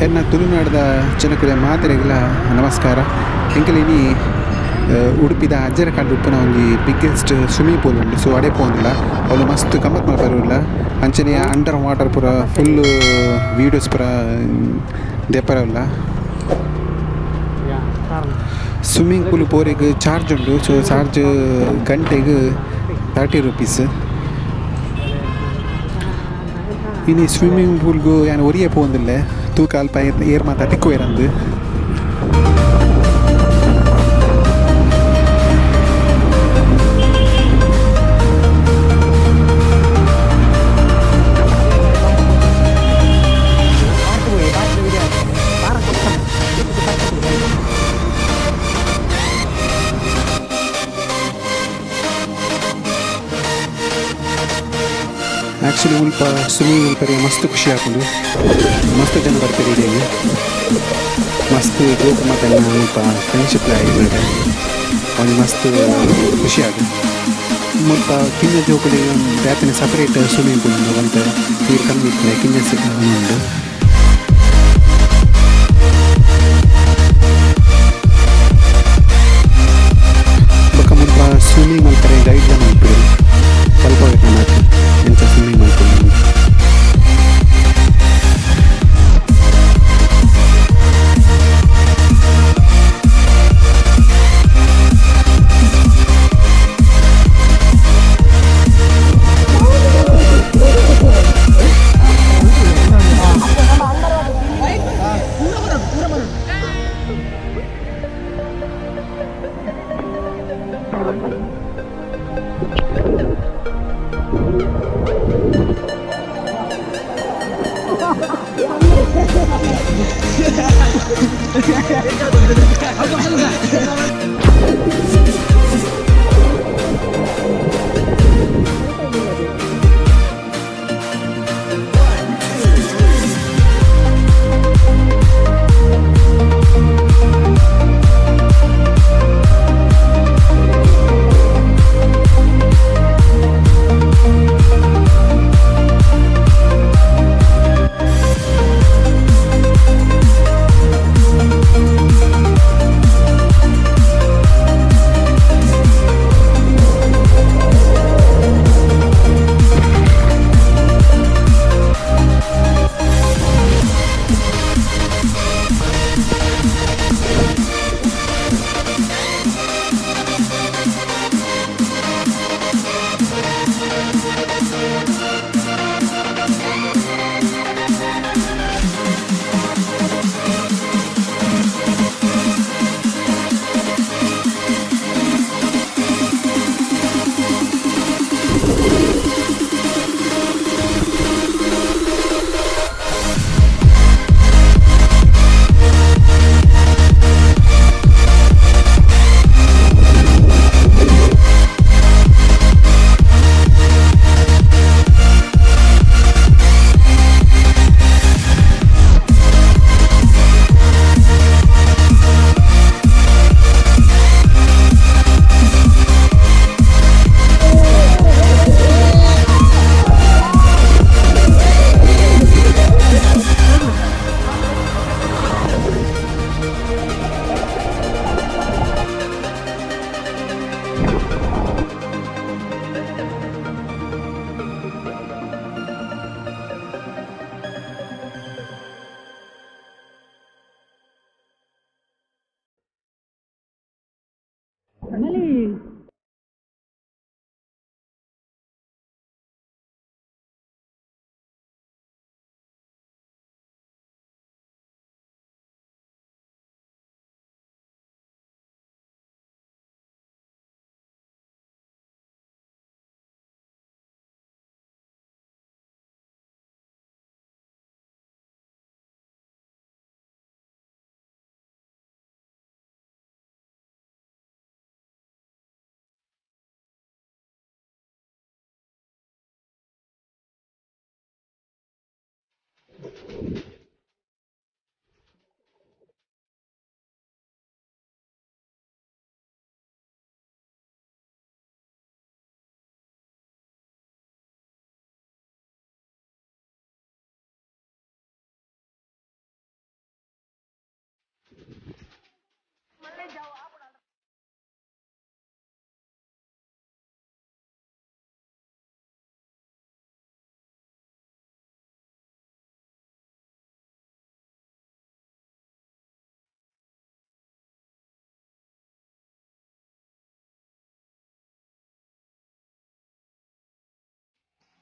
ಎನ್ನ ತುಳುನಾಡದ ಜನಕುಲೆ ಮಾತೆರೆಗ್ಲ ನಮಸ್ಕಾರ. ಎಂಕಲ್ ಇನಿ ಉಡುಪಿದ ಅಜ್ಜರಕಾಡು ಉಪ್ಪುನ ಒಂಜಿ ಬಿಗ್ಗೆಸ್ಟ್ ಸ್ವಿಮ್ಮಿಂಗ್ ಪೂಲ್ ಉಂಡು. ಸೊ ಅಡೆ ಪೋಂದುಲ್ಲ ಅವ್ಲು ಮಸ್ತ್ ಗಮ್ಮತ್ ಮಲ್ಪೆರೆ ಅಂಚನೆ ಅಂಡರ್ ವಾಟರ್ ಪೂರ ಫುಲ್ ವೀಡಿಯೋಸ್ ಪೂರ ದೆಪ್ಪರೆ ಉಲ್ಲ. ಸ್ವಿಮ್ಮಿಂಗ್ ಪೂಲ್ ಪೋರೆಗ್ ಚಾರ್ಜ್ ಉಂಡು. ಸೊ ಚಾರ್ಜ್ ಗಂಟೆಗ್ 30 ರುಪೀಸ್. ಇನಿ ಸ್ವಿಮ್ಮಿಂಗ್ ಪೂಲ್ಗು ಯಾನ್ ಒರಿಯೆ ಪೋಂದುಲ್ಲೆ ತೂಕ ಅಲ್ಪ ಏರ್ ಮಾತ ತಿಕ್ಕುವೆರಂದು. ಆಕ್ಚುಲಿ ಮುಲ್ಪ ಸ್ವಿಮ್ಮಿಂಗ್ ಮಲ್ಪೆರೆ ಮಸ್ತ್ ಖುಷಿ ಆಪುಂಡು. ಮಸ್ತ್ ಜನ ಬರ್ಪೆರ್ ಇಡೆಗ್. ಮಸ್ತ್ ಜೋಕು ಮಾತ ಮುಲ್ಪ ಫ್ರೆಂಡ್ಶಿಪ್ ಆಯಿನಾಗ ಒಂಜಿ ಮಸ್ತ್ ಖುಷಿ ಆಪುಂಡು. ಮುಲ್ಪ ಕಿನ್ನ ಜೋಕುಲೆಗ್ ಬೇತೆನೆ ಸಪರೇಟ್ ಸ್ವಿಮ್ಮಿಂಗ್ ಪೂಲ್ ಉಂಡು. ಒಂತೆ ನೀರು ಕಮ್ಮಿ ಇಪ್ಪುನೆ ಕಿನ್ನ ಉಂಡು. ಬೊಕ ಮುಲ್ಪ ಸ್ವಿಮ್ಮಿಂಗ್ ಮಲ್ಪೆರೆ ಗೈಡ್ ಲ ಮಲ್ಪೆರ್ ಕಲ್ಪವೆರ್ ನಮಕ್ ಎಂಚ ಸ್ವಿಮ್ಮಿಂಗ್ ಮಲ್ಪೊಡು.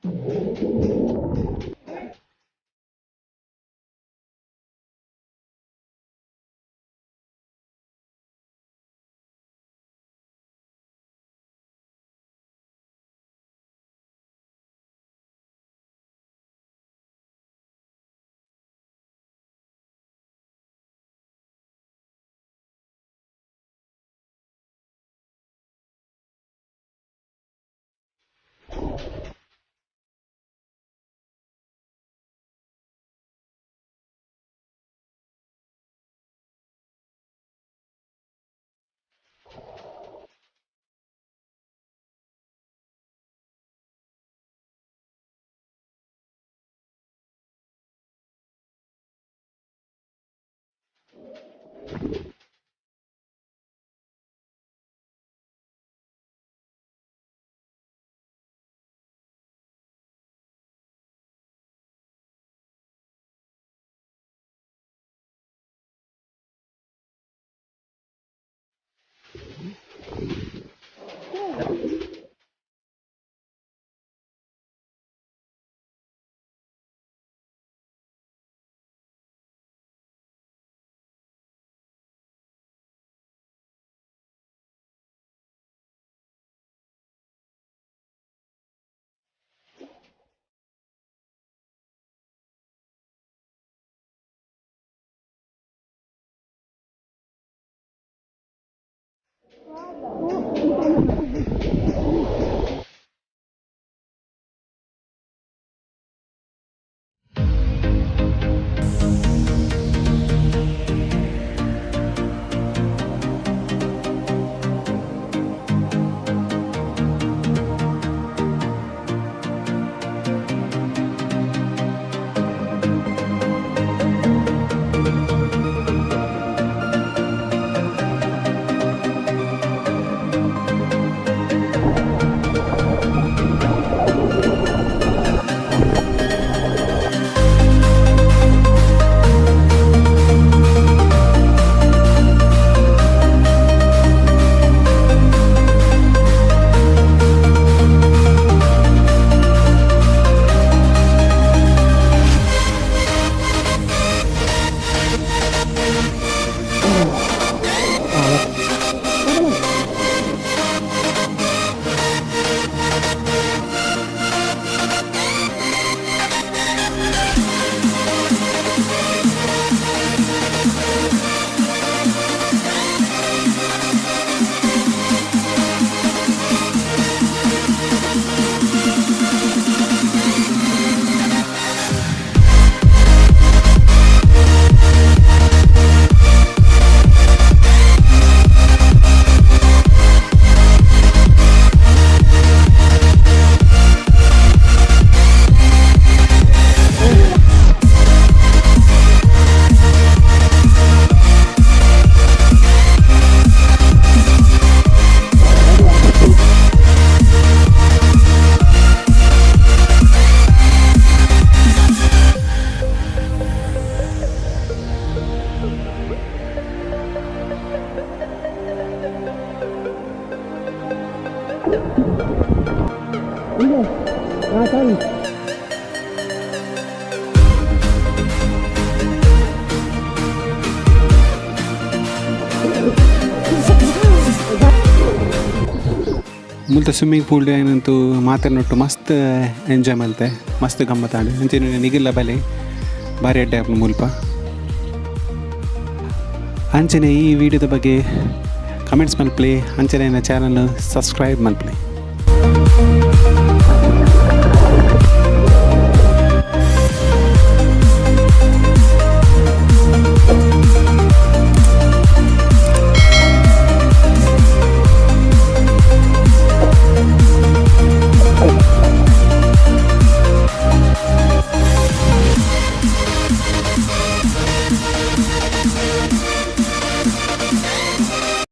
ಮುಲ್ತ ಸ್ವಿಮ್ಮಿಂಗ್ ಪೂಲ್ ಏನಂತೂ ಮಾತೆರ್ನೊಟ್ಟು ಮಸ್ತ್ ಎಂಜಾಯ್ ಮಲ್ತೆ, ಮಸ್ತ್ ಗಮ್ಮತ್ತಾಂಡ್. ಅಂಚೆನೆ ನಿಗಿಲ್ಲ ಬಲೆ ಬಾರಿ ಎಡ್ಡೆ ಆಪುಂಡು ಮುಲ್ಪ. ಅಂಚನೆ ಈ ವಿಡಿಯೋದ ಬಗ್ಗೆ ಕಮೆಂಟ್ಸ್ ಮಲ್ಪಲೆ, ಅಂಚನೆ ಚಾನಲ್ ಸಬ್ಸ್ಕ್ರೈಬ್ ಮಲ್ಪಲೆ.